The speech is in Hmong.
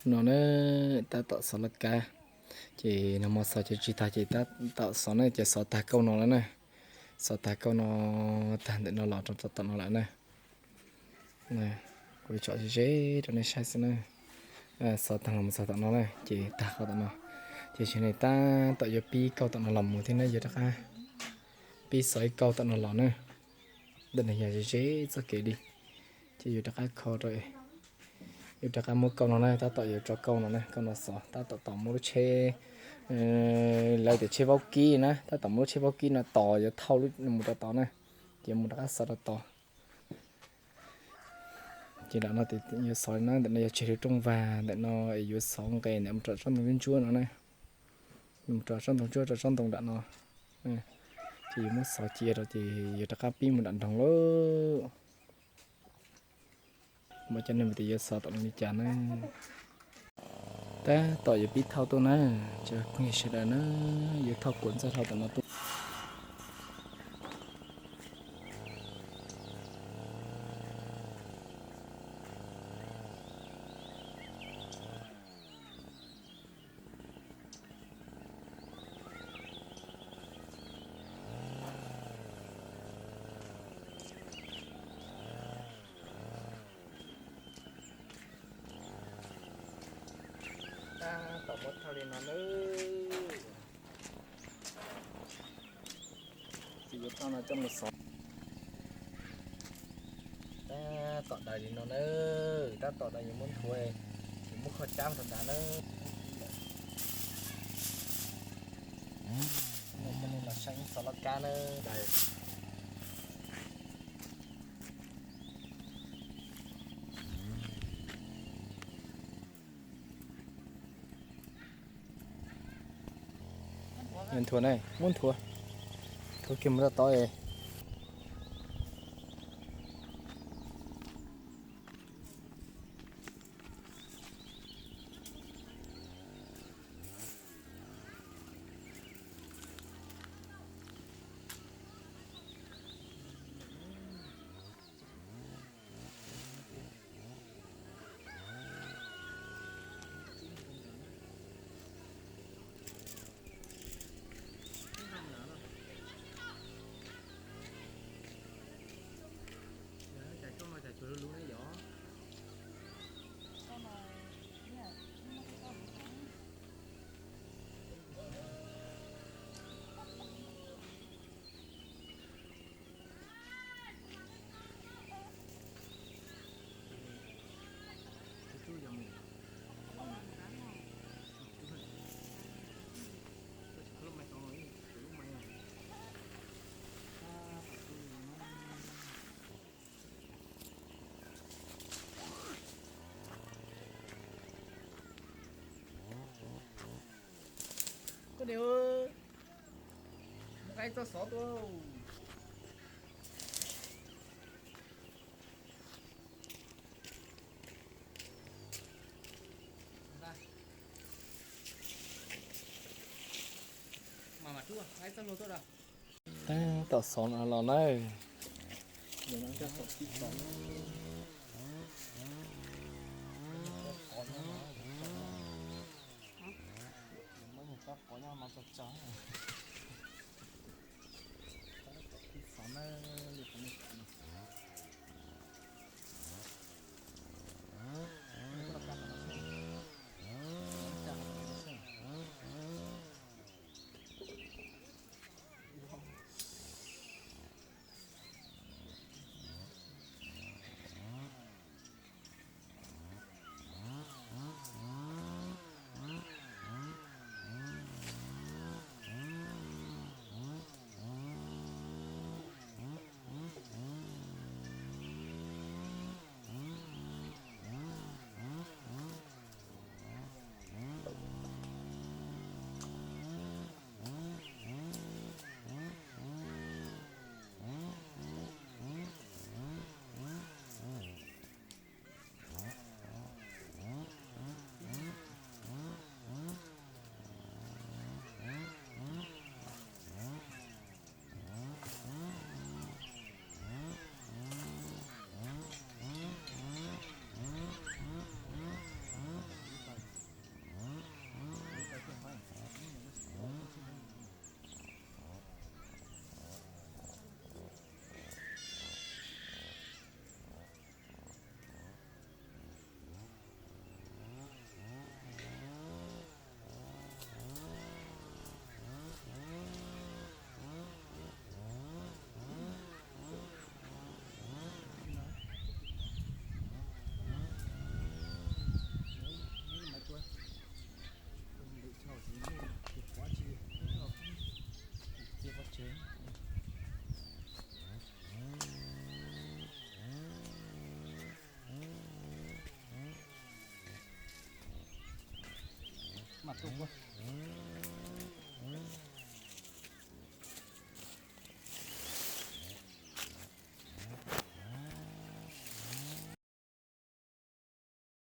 No na, tab tom xov laj kab, ces nag hmo xov ces tsis tag ces tab tom xov na ces xov tag kauj no lawm na. Xov tag kauj no, tag ntawm no los rau tom no lawm na. Kuv tso ze ze rau nej saib xwb na. Xov tag los mus txog tom no na ces tag qhov tom no. Ces zaum no tab tom yuav pib kauj tom no los mus thiab na, yuav rov qab pib xov ib kauj tom no los na. Ntawm no yog ze ze txoj kev li, ces yuav rov qab kho rau, yuav rov qab muab kauj no na, tab tom yuav tso kauj no na, kauj no xov tab tom tos muab lub tsheb, lawv tias tsheb vaub kib na, tab tom muab lub tsheb vaub kib no tos yuav thauj mus rau tod na, ces mus rov qab xov rau tod. Ces nram no yuav xov li no, ntawm no yog tseg lub rooj vag, ntawm no es yuav xov nqes ntawm mus rau tsob ntoo ntsuab ntsuab no na. Mus rau tsob ntoo ntsuab rau tsob ntoo nram no. Ces yuav muab xov cia rau ces yuav rov qab pib mus nram nroog lauj. Mam coj nej mus tias yuav xov tom no li cas na. Tab tom yuav pib thauj tuaj na, cov phooj ywg sawv daws na, yuav thauj kuam ntxaj hlau tom no tuaj. Tab tom muab thauj li no nawb. Ces yuav thauj no coj mus xov. Tab tom daws li no nawb, tab tom daws yuav muab nthuav, yuav muab kho cab rau nrad nawb. Coj nej los saib ib xov laj kab nawb. Nthuav na, muab nthuav, nthuav kiag mus rau tod es. Koj niam, mus nqa txoj xov tuaj. Tab tom xov no los nawb. Tus,